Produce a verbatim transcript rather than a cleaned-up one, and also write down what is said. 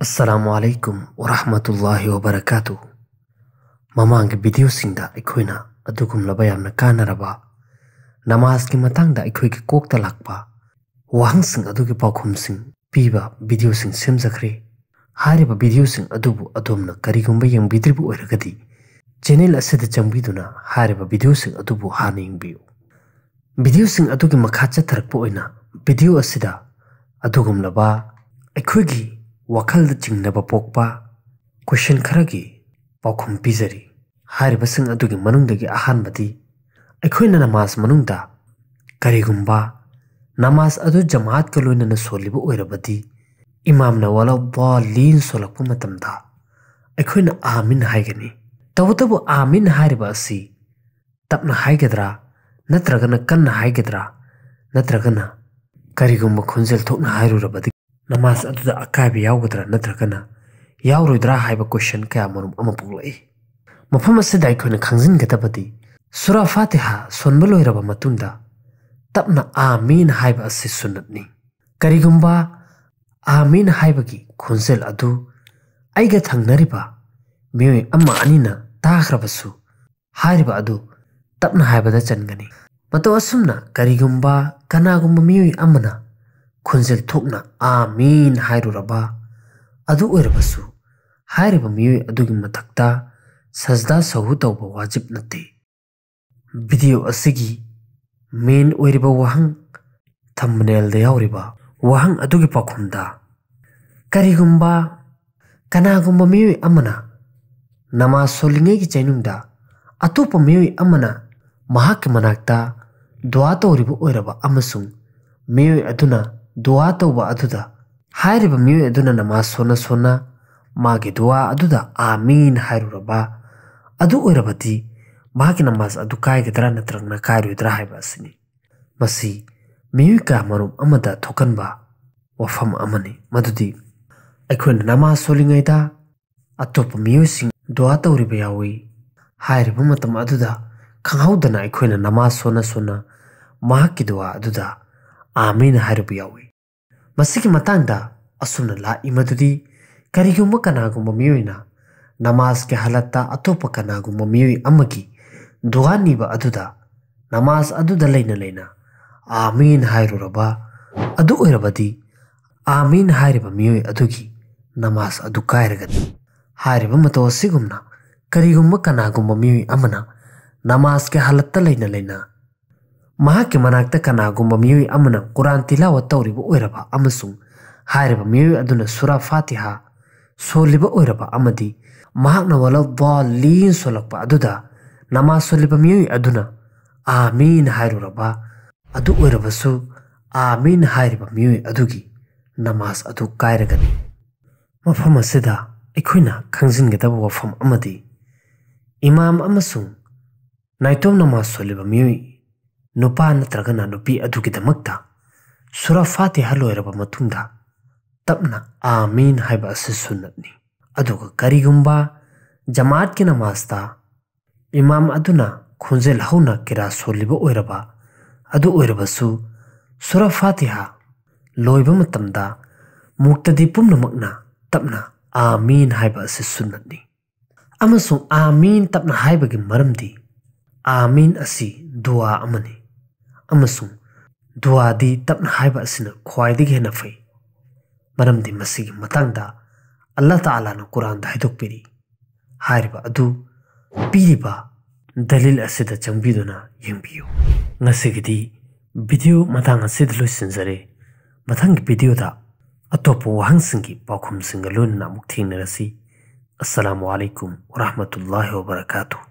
ꯑꯁꯂꯥꯃꯨ ꯑꯂꯩꯀꯨꯝ ꯋꯔꯍꯃꯇꯨꯜꯂꯥꯍꯤ ꯋꯕꯔꯀꯥꯇꯨ꯫ ꯃꯃꯥꯡꯒꯤ ꯚꯤꯗꯤꯑꯣꯁꯤꯡꯗ ꯑꯩꯈꯣꯏꯅ ꯑꯗꯨꯒꯨꯝꯂꯕ ꯌꯥꯝꯅ ꯀꯥꯟꯅꯔꯕ ꯅꯃꯥꯖꯀꯤ ꯃꯇꯥꯡꯗ ꯑꯩꯈꯣꯏꯒꯤ ꯀꯣꯛꯇ ꯂꯥꯛꯄ ꯋꯥꯍꯪꯁꯤꯡ ꯑꯗꯨꯒꯤ ꯄꯥꯎꯈꯨꯝꯁꯤꯡ ꯄꯤꯕ ꯚꯤꯗꯤꯑꯣꯁꯤꯡ ꯁꯦꯝꯖꯈ꯭ꯔꯦ꯫ ꯍꯥꯏꯔꯤꯕ ꯚꯤꯗꯤꯑꯣꯁꯤꯡ ꯑꯗꯨꯕꯨ ꯑꯗꯣꯝꯅ ꯀꯔꯤꯒꯨꯝꯕ ꯌꯦꯡꯕꯤꯗ꯭ꯔꯤꯕ ꯑꯣꯏꯔꯒꯗꯤ, ꯆꯦꯅꯦꯜ ꯑꯁꯤꯗ ꯆꯪꯕꯤꯗꯨꯅ ꯍꯥꯏꯔꯤꯕ ꯚꯤꯗꯤꯑꯣꯁꯤꯡ ꯑꯗꯨꯕꯨ ꯍꯥꯟꯅ ꯌꯦꯡꯕꯤꯌꯨ꯫ ꯚꯤꯗꯤꯑꯣꯁꯤꯡ ꯑꯗꯨꯒꯤ ꯃꯈꯥ ꯆꯠꯊꯔꯛꯄ ꯑꯣꯏꯅ ꯚꯤꯗꯤꯑꯣ ꯑꯁꯤꯗ ꯑꯗꯨꯒꯨꯝꯂꯕ ꯑꯩꯈꯣꯏꯒꯤ ꯋꯥꯈꯜꯗ ꯆꯤꯡꯅꯕ ꯄꯣꯛꯄ ꯀꯣꯏꯁꯟ ꯈꯔꯒꯤ ꯄꯥꯎꯈꯨꯝ ꯄꯤꯖꯔꯤ꯫ ꯍꯥꯏꯔꯤꯕꯁꯤꯡ ꯑꯗꯨꯒꯤ ꯃꯅꯨꯡꯗꯒꯤ ꯑꯍꯥꯟꯕꯗꯤ, ꯑꯩꯈꯣꯏꯅ ꯅꯃꯥꯖ ꯃꯅꯨꯡꯗ ꯀꯔꯤꯒꯨꯝꯕ ꯅꯃꯥꯖ ꯑꯗꯨ ꯖꯃꯥꯠꯀ ꯂꯣꯏꯅꯅ ꯁꯣꯜꯂꯤꯕ ꯑꯣꯏꯔꯕꯗꯤ, ꯏꯃꯥꯝꯅ ꯋꯥꯂꯥ ꯗꯥꯂꯤꯟ ꯁꯣꯜꯂꯛꯄ ꯃꯇꯝꯗ ꯑꯩꯈꯣꯏꯅ "ꯑꯥꯃꯤꯟ" ꯍꯥꯏꯒꯅꯤ꯫ ꯇꯧꯕꯇꯕꯨ "ꯑꯥꯃꯤꯟ" ꯍꯥꯏꯔꯤꯕ ꯑꯁꯤ ꯇꯞꯅ ꯍꯥꯏꯒꯗ꯭ꯔꯥ, ꯅꯠꯇ꯭ꯔꯒꯅ ꯀꯟꯅ ꯍꯥꯏꯒꯗ꯭ꯔꯥ, ꯅꯠꯇ꯭ꯔꯒꯅ ꯀꯔꯤꯒꯨꯝꯕ ꯈꯣꯟꯖꯦꯜ ꯊꯣꯛꯅ ꯍꯥꯏꯔꯨꯔꯕꯗꯤ ꯅꯃꯥꯖ ꯑꯗꯨꯗ ꯑꯀꯥꯏꯕ ꯌꯥꯎꯒꯗ꯭ꯔꯥ ꯅꯠꯇ꯭ꯔꯒꯅ ꯌꯥꯎꯔꯣꯏꯗ꯭ꯔꯥ ꯍꯥꯏꯕ ꯀꯣꯏꯁꯟ ꯀꯌꯥ ꯃꯔꯨꯝ ꯑꯃ ꯄꯣꯛꯂꯛꯏ꯫ ꯃꯐꯝ ꯑꯁꯤꯗ ꯑꯩꯈꯣꯏꯅ ꯈꯪꯖꯤꯟꯒꯗꯕꯗꯤ, ꯁꯨꯔꯥ ꯐꯥꯇꯤꯍꯥ ꯁꯣꯟꯕ ꯂꯣꯏꯔꯕ ꯃꯇꯨꯡꯗ ꯇꯞꯅ "ꯑꯥꯃꯤꯟ" ꯍꯥꯏꯕ ꯑꯁꯤ ꯁꯨꯟꯅꯠꯅꯤ꯫ ꯀꯔꯤꯒꯨꯝꯕ "ꯑꯥꯃꯤꯟ" ꯍꯥꯏꯕꯒꯤ ꯈꯣꯟꯖꯦꯜ ꯑꯗꯨ ꯑꯩꯒ ꯊꯪꯅꯔꯤꯕ ꯃꯤꯑꯣꯏ ꯑꯃ ꯑꯅꯤꯅ ꯇꯥꯈ꯭ꯔꯕꯁꯨ, ꯍꯥꯏꯔꯤꯕ ꯑꯗꯨ ꯇꯞꯅ ꯍꯥꯏꯕꯗ ꯆꯟꯒꯅꯤ꯫ ꯃꯇꯧ ꯑꯁꯨꯝꯅ ꯀꯔꯤꯒꯨꯝꯕ ꯀꯅꯥꯒꯨꯝꯕ ꯃꯤꯑꯣꯏ ꯑꯃꯅ ꯈꯣꯟꯖꯦꯜ ꯊꯣꯛꯅ "ꯑꯥꯃꯤꯟ" ꯍꯥꯏꯔꯨꯔꯕ ꯑꯗꯨ ꯑꯣꯏꯔꯕꯁꯨ, ꯍꯥꯏꯔꯤꯕ ꯃꯤꯑꯣꯏ ꯑꯗꯨꯒꯤ ꯃꯊꯛꯇ ꯁꯖꯗꯥ ꯁꯍꯨ ꯇꯧꯕ ꯋꯥꯖꯤꯕ ꯅꯠꯇꯦ꯫ ꯚꯤꯗꯤꯑꯣ ꯑꯁꯤꯒꯤ ꯃꯦꯟ ꯑꯣꯏꯔꯤꯕ ꯋꯥꯍꯪ, ꯊꯝꯕꯅꯦꯜꯗ ꯌꯥꯎꯔꯤꯕ ꯋꯥꯍꯪ ꯑꯗꯨꯒꯤ ꯄꯥꯎꯈꯨꯝꯗ, ꯀꯔꯤꯒꯨꯝꯕ ꯀꯅꯥꯒꯨꯝꯕ ꯃꯤꯑꯣꯏ ꯑꯃꯅ ꯅꯃꯥꯖ ꯁꯣꯜꯂꯤꯉꯩꯒꯤ ꯆꯩꯅꯨꯡꯗ ꯑꯇꯣꯞꯄ ꯃꯤꯑꯣꯏ ꯑꯃꯅ ꯃꯍꯥꯛꯀꯤ ꯃꯅꯥꯛꯇ ꯗꯨꯋꯥ ꯇꯧꯔꯤꯕ ꯑꯣꯏꯔꯕ ꯑꯃꯁꯨꯡ ꯃꯤꯑꯣꯏ ꯑꯗꯨꯅ ꯗꯨꯋꯥ ꯇꯧꯕ ꯑꯗꯨꯗ ꯍꯥꯏꯔꯤꯕ ꯃꯤꯑꯣꯏ ꯑꯗꯨꯅ ꯅꯃꯥꯖ ꯁꯣꯟꯅ ꯁꯣꯟꯅ ꯃꯥꯒꯤ ꯗꯨꯋꯥ ꯑꯗꯨꯗ "ꯑꯥꯃꯤꯟ" ꯍꯥꯏꯔꯨꯔꯕ ꯑꯗꯨ ꯑꯣꯏꯔꯕꯗꯤ, ꯃꯍꯥꯛꯀꯤ ꯅꯃꯥꯖ ꯑꯗꯨ ꯀꯥꯏꯒꯗ꯭ꯔꯥ ꯅꯠꯇ꯭ꯔꯒꯅ ꯀꯥꯏꯔꯣꯏꯗ꯭ꯔꯥ ꯍꯥꯏꯕ ꯑꯁꯤꯅꯤ꯫ ꯃꯁꯤ ꯃꯤꯑꯣꯏ ꯀꯌꯥꯃꯔꯨꯝ ꯑꯃꯗ ꯊꯣꯛꯍꯟꯕ ꯋꯥꯐꯝ ꯑꯃꯅꯤ, ꯃꯗꯨꯗꯤ ꯑꯩꯈꯣꯏꯅ ꯅꯃꯥꯖ ꯁꯣꯜꯂꯤꯉꯩꯗ ꯑꯇꯣꯞꯄ ꯃꯤꯑꯣꯏꯁꯤꯡ ꯗꯨꯋꯥ ꯇꯧꯔꯤꯕ ꯌꯥꯎꯏ꯫ ꯍꯥꯏꯔꯤꯕ ꯃꯇꯝ ꯑꯗꯨꯗ ꯈꯪꯍꯧꯗꯅ ꯑꯩꯈꯣꯏꯅ ꯅꯃꯥꯖ ꯁꯣꯟꯅ ꯁꯣꯟꯅ ꯃꯍꯥꯛꯀꯤ ꯗꯨꯋꯥ ꯑꯗꯨꯗ "ꯑꯥꯃꯤꯟ" ꯍꯥꯏꯔꯨꯕ ꯌꯥꯎꯏ꯫ ꯃꯁꯤꯒꯤ ꯃꯇꯥꯡꯗ ꯑꯁꯨꯝꯅ ꯂꯥꯛꯏ ꯃꯗꯨꯗꯤ, ꯀꯔꯤꯒꯨꯝꯕ ꯀꯅꯥꯒꯨꯝꯕ ꯃꯤꯑꯣꯏꯅ ꯅꯃꯥꯖꯀꯤ ꯍꯥꯂꯠꯇ ꯑꯇꯣꯞꯄ ꯀꯅꯥꯒꯨꯝꯕ ꯃꯤꯑꯣꯏ ꯑꯃꯒꯤ ꯗꯨꯋꯥ ꯅꯤꯕ ꯑꯗꯨꯗ ꯅꯃꯥꯖ ꯑꯗꯨꯗ ꯂꯩꯅ ꯂꯩꯅ "ꯑꯥꯃꯤꯟ" ꯍꯥꯏꯔꯨꯔꯕ ꯑꯗꯨ ꯑꯣꯏꯔꯕꯗꯤ, "ꯑꯥꯃꯤꯟ" ꯍꯥꯏꯔꯤꯕ ꯃꯤꯑꯣꯏ ꯑꯗꯨꯒꯤ ꯅꯃꯥꯖ ꯑꯗꯨ ꯀꯥꯏꯔꯒꯅꯤ꯫ ꯍꯥꯏꯔꯤꯕ ꯃꯇꯧ ꯑꯁꯤꯒꯨꯝꯅ, ꯀꯔꯤꯒꯨꯝꯕ ꯀꯅꯥꯒꯨꯝꯕ ꯃꯤꯑꯣꯏ ꯑꯃꯅ ꯅꯃꯥꯖꯀꯤ ꯍꯥꯂꯠꯇ ꯂꯩꯅ ꯂꯩꯅ ꯃꯍꯥꯛꯀꯤ ꯃꯅꯥꯛꯇ ꯀꯅꯥꯒꯨꯝꯕ ꯃꯤꯑꯣꯏ ꯑꯃꯅ ꯀꯨꯔꯥꯟ ꯇꯤꯂꯥꯋꯠ ꯇꯧꯔꯤꯕ ꯑꯣꯏꯔꯕ ꯑꯃꯁꯨꯡ ꯍꯥꯏꯔꯤꯕ ꯃꯤꯑꯣꯏ ꯑꯗꯨꯅ ꯁꯨꯔꯥ ꯐꯥꯇꯤꯍꯥ ꯁꯣꯜꯂꯤꯕ ꯑꯣꯏꯔꯕ ꯑꯃꯗꯤ ꯃꯍꯥꯛꯅ "ꯋꯂꯗꯥꯂꯤꯟ" ꯁꯣꯜꯂꯛꯄ ꯑꯗꯨꯗ ꯅꯃꯥꯖ ꯁꯣꯜꯂꯤꯕ ꯃꯤꯑꯣꯏ ꯑꯗꯨꯅ "ꯑꯥꯃꯤꯟ" ꯍꯥꯏꯔꯨꯔꯕ ꯑꯗꯨ ꯑꯣꯏꯔꯕꯁꯨ, "ꯑꯥꯃꯤꯟ" ꯍꯥꯏꯔꯤꯕ ꯃꯤꯑꯣꯏ ꯑꯗꯨꯒꯤ ꯅꯃꯥꯖ ꯑꯗꯨ ꯀꯥꯏꯔꯒꯅꯤ꯫ ꯃꯐꯝ ꯑꯁꯤꯗ ꯑꯩꯈꯣꯏꯅ ꯈꯪꯖꯤꯟꯒꯗꯕ ꯋꯥꯐꯝ ꯑꯃꯗꯤ, ꯏꯃꯥꯝ ꯑꯃꯁꯨꯡ ꯅꯥꯏꯇꯣꯝ ꯅꯃꯥꯖ ꯁꯣꯜꯂꯤꯕ ꯃꯤꯑꯣꯏ, ꯅꯨꯄꯥ ꯅꯠꯇ꯭ꯔꯒꯅ ꯅꯨꯄꯤ ꯑꯗꯨꯒꯤꯗꯃꯛꯇ ꯁꯨꯔꯥ ꯐꯥꯇꯤꯍꯥ ꯂꯣꯏꯔꯕ ꯃꯇꯨꯡꯗ ꯇꯞꯅ "ꯑꯥꯃꯤꯟ" ꯍꯥꯏꯕ ꯑꯁꯤ ꯁꯨꯟꯅꯠꯅꯤ꯫ ꯑꯗꯨꯒ ꯀꯔꯤꯒꯨꯝꯕ ꯖꯃꯥꯠꯀꯤ ꯅꯃꯥꯖꯇ ꯏꯃꯥꯝ ꯑꯗꯨꯅ ꯈꯣꯟꯖꯦꯜ ꯍꯧꯅ ꯀꯤꯔꯥ ꯁꯣꯜꯂꯤꯕ ꯑꯣꯏꯔꯕ ꯑꯗꯨ ꯑꯣꯏꯔꯕꯁꯨ, ꯁꯨꯔꯥ ꯐꯥꯇꯤꯍꯥ ꯂꯣꯏꯕ ꯃꯇꯝꯗ ꯃꯨꯛꯇꯗꯤ ꯄꯨꯝꯅꯃꯛꯅ ꯇꯞꯅ "ꯑꯥꯃꯤꯟ" ꯍꯥꯏꯕ ꯑꯁꯤ ꯁꯨꯟꯅꯠꯅꯤ꯫ ꯑꯃꯁꯨꯡ "ꯑꯥꯃꯤꯟ" ꯇꯞꯅ ꯍꯥꯏꯕꯒꯤ ꯃꯔꯝꯗꯤ, "ꯑꯥꯃꯤꯟ" ꯑꯁꯤ ꯗꯨꯋꯥ ꯑꯃꯅꯤ, ꯑꯃꯁꯨꯡ ꯗꯨꯋꯥꯗꯤ ꯇꯞꯅ ꯍꯥꯏꯕ ꯑꯁꯤꯅ ꯈ꯭ꯋꯥꯏꯗꯒꯤ ꯍꯦꯟꯅ ꯐꯩ, ꯃꯔꯝꯗꯤ ꯃꯁꯤꯒꯤ ꯃꯇꯥꯡꯗ ꯑꯜꯂꯥ ꯇꯥꯂꯥꯅ ꯀꯨꯔꯥꯟꯗ ꯍꯥꯏꯗꯣꯛꯄꯤꯔꯤ꯫ ꯍꯥꯏꯔꯤꯕ ꯑꯗꯨ ꯄꯤꯔꯤꯕ ꯗꯂꯤꯜ ꯑꯁꯤꯗ ꯆꯪꯕꯤꯗꯨꯅ ꯌꯦꯡꯕꯤꯌꯨ꯫ ꯉꯁꯤꯒꯤꯗꯤ ꯚꯤꯗꯤꯑꯣ ꯃꯇꯥꯡ ꯑꯁꯤꯗ ꯂꯣꯏꯁꯤꯟꯖꯔꯦ꯫ ꯃꯊꯪꯒꯤ ꯚꯤꯗꯤꯑꯣꯗ ꯑꯇꯣꯞꯄ ꯋꯥꯍꯪꯁꯤꯡꯒꯤ ꯄꯥꯎꯈꯨꯝꯁꯤꯡꯒ ꯂꯣꯏꯅꯅ ꯑꯃꯨꯛ ꯊꯦꯡꯅꯔꯁꯤ꯫ ꯑꯁꯁꯂꯥꯃꯨ ꯑꯂꯥꯏꯀꯨꯝ ꯋꯔꯍꯃꯇꯨꯜꯂꯥꯍꯤ ꯋꯕꯔꯀꯥꯇꯨꯍ꯫